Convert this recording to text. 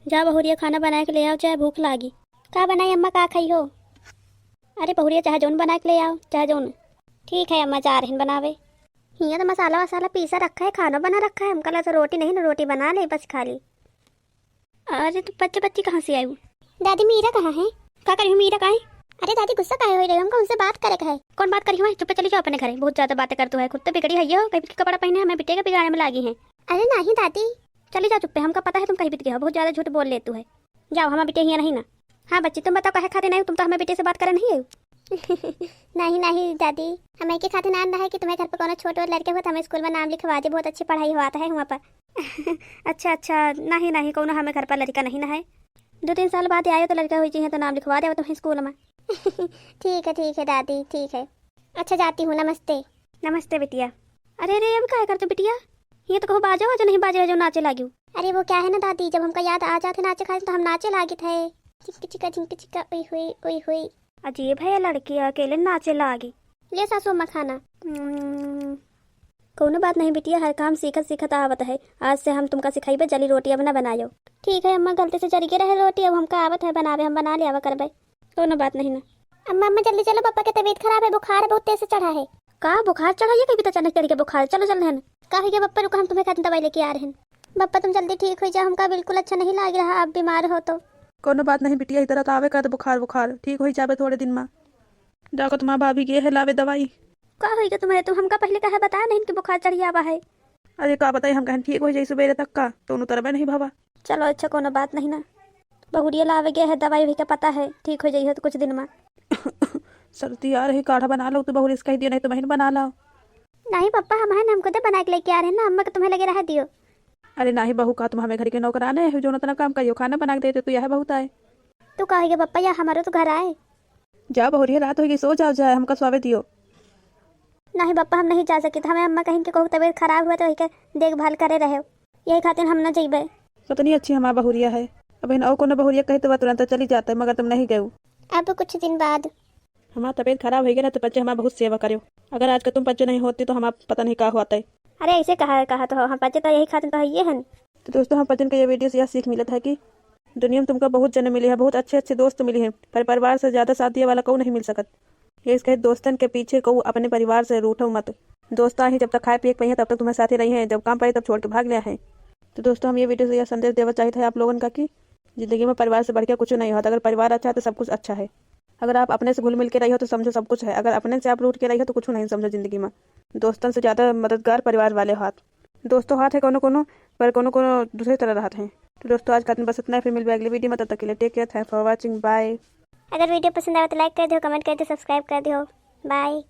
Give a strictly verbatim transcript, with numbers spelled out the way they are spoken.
जा बहुरिया, खाना बनाए के ले आओ, चाहे भूख लागी। का बनाई अम्मा, का खाई हो? अरे बहुरिया, चाहे जौन बनाए के ले आओ, चाहे जौन। ठीक है अम्मा, जा रहन बनावे। हियाँ तो मसाला वसाला पीसा रखा है, खाना बना रखा है, हमका लगा तो रोटी नहीं ना, रोटी बना ले बस खाली। अरे तो बच्चे बच्ची कहाँ से आई? दादी मीरा कहाँ है? का करी हूँ मीरा काहे? अरे दादी गुस्सा काहे हो रहे हो? हमका उनसे बात करे के है। कौन बात करी हुआ है? चुप्पे चली जाओ अपने घरे, बहुत ज्यादा बातें करते हो, खुद तो बिगड़ी है हो, कहीं की कपड़ा पहने हमें बिटिया का बिगाड़े में लागी हैं। अरे नहीं दादी। चली जाओ चुप्पे, हमका पता है तुम कहीं बीत गए हो, बहुत ज्यादा झूठ बोल लेतू है। जाओ, हमार बिटिया हियाँ नहीं ना। हाँ बच्ची, तुम बताओ काहे खातिर नहीं हो? तुम तो हमें बिटिया से बात करे नहीं हो। नहीं नहीं दादी, हम एक ही खातिर ना रहे कि तुम्हें घर पर कोनो छोट वोट लड़के हुए तो हमें स्कूल में नाम लिखवा दे, बहुत अच्छी पढ़ाई हुआ है वहाँ पर। अच्छा अच्छा, नहीं नहीं, कोनो हमें घर पर लड़का नहीं ना है। दो तीन साल बाद आयो तो लड़का हुई चाहिए तो नाम लिखवा दे तुम्हें स्कूल में। ठीक है ठीक है दादी, ठीक है। अच्छा जाती हूँ, नमस्ते। नमस्ते बिटिया। अरे रे, अब काहे करते बिटिया? ये तो कहूँ बाजो हो जो नहीं बाजो हो जो नाचे लागियो। अरे वो क्या है ना दादी, जब हमका याद आ जात है नाचे खातिर तो हम नाचे लागित है। झिंक चिका झिंक चिका उई हुई उई हुई। अजीब है ये लड़की, अकेले नाचे लागी। ले सासू अम्मा खाना। हम्म, कौनो बात नहीं बिटिया, हर काम सीखत सीखत आवत है। आज से हम तुमका सिखाइबे, जली रोटी अब ना बनायो। ठीक है अम्मा, गलती से जरिगे रहे रोटी, अब हमका आवत है बनावे, हम बना ले आवा करबे। कौनो बात नहीं ना। अम्मा अम्मा जल्दी चलो, पापा के तबीयत खराब है, बुखार है बहुत तेज से चढ़ा है। का बुखार चढ़ा है? कभी तो अचानक चढ़ गया बुखार, चलो जल्दी है ना। का हो गया पप्पा, रुको हम तुम्हें खातिर दवाई लेके आ रहे हैं। पप्पा तुम जल्दी ठीक हो जाओ, हमका बिल्कुल अच्छा नहीं लाग रहा, आप बीमार हो तो। कौनो बात नहीं बिटिया, इधर तो आवे कर बुखार, बुखार ठीक हो जावे थोड़े दिन में। देखो तुम्हार भाभी गे है लावे दवाई। का होइगा तुम्हारे? तुम हमका पहले काहे बताया नहीं कि बुखार चढ़ी आवा है? अरे का बताई, हम कहन ठीक हो जाई सुबेरे तक का, तो उतरबे नहीं भवा। चलो अच्छा, कोनो बात नहीं ना। बहुरिया लावे गे है दवाई, भी का पता है ठीक हो जाई है तो कुछ दिन में। सर्दी आ रही, काढ़ा बना लो तो बहुरी से कह दियो, नहीं तो बहन बना लाओ। नहीं पप्पा, हम हैं ना, हम खुदे बना के लेके आ रहे हैं ना, अम्मा के तुम्हें लगे रह दियो। अरे नाही बहू, का तुम हमें घर के नौकराने हो जो उतना काम करियो, खाना बना के देते तो यह बहुत आए। तू कहेगे पप्पा, या हमारो तो घर आए। जा बहुरिया, रात होगी, सो जाओ, जाए हमका सोवे दियो। नहीं पप्पा, हम नहीं जा सकित, हमें अम्मा कहीं के कहू तबीयत खराब हुआ तो वही के देखभाल करे रहे, यही खातिर हम न जइबे। कितनी अच्छी हमार बहुरिया है, अब इन और कोनो बहुरिया कहे तो वह तुरंत चली जाते, मगर तुम नहीं गए। अब कुछ दिन बाद। हमार तबीयत खराब होइगे ना, तो बच्चे हमार बहुत सेवा करियो। अगर आज का तुम बच्चे नहीं होती, तो हमार पता नहीं का होता है। अरे, ऐसे कहा, कहा तो हम बच्चे तो यही खातिर तो है ये हन। तो दोस्तों, हम बच्चन के ये वीडियो से यह सीख मिलत है कि दुनिया में तुमका बहुत जने मिली है, बहुत अच्छे अच्छे दोस्त मिली हैं, पर परिवार से ज्यादा साथ दिए वाला कोई नहीं मिल सकत। ये इसके दोस्तन के पीछे को अपने परिवार से रूठो मत। दोस्त ही जब तक खाए पिए के पइहें, तब तक तुम्हें साथे रही हैं, जब काम पड़े, तब छोड़ के भाग ले हैं। तो दोस्तों, हम ये वीडियो से यह संदेश देवा चाहित है आप लोगन का कि जिंदगी में परिवार से बढ़ के कुछ नहीं होता। अगर परिवार अच्छा है, तो सब कुछ अच्छा है। अगर आप अपने से घुल मिल के रही हो, तो समझो सब कुछ है। अगर अपने से आप रूठ के रही हो, तो कुछ नहीं, समझो जिंदगी में। दोस्तन से ज्यादा मददगार परिवार वाले हाथ। दोस्तों हाथ है कोनो कोनो, पर कोनो कोनो दूसरे तरह रहत हैं। तो दोस्तों, आज का दिन बस इतना है, फिर मिलबे अगले वीडियो में। तब तक के लिए take care, thanks for watching, bye। अगर वीडियो पसंद आवे तो like कर दियो, comment कर दियो, subscribe कर दियो। Bye।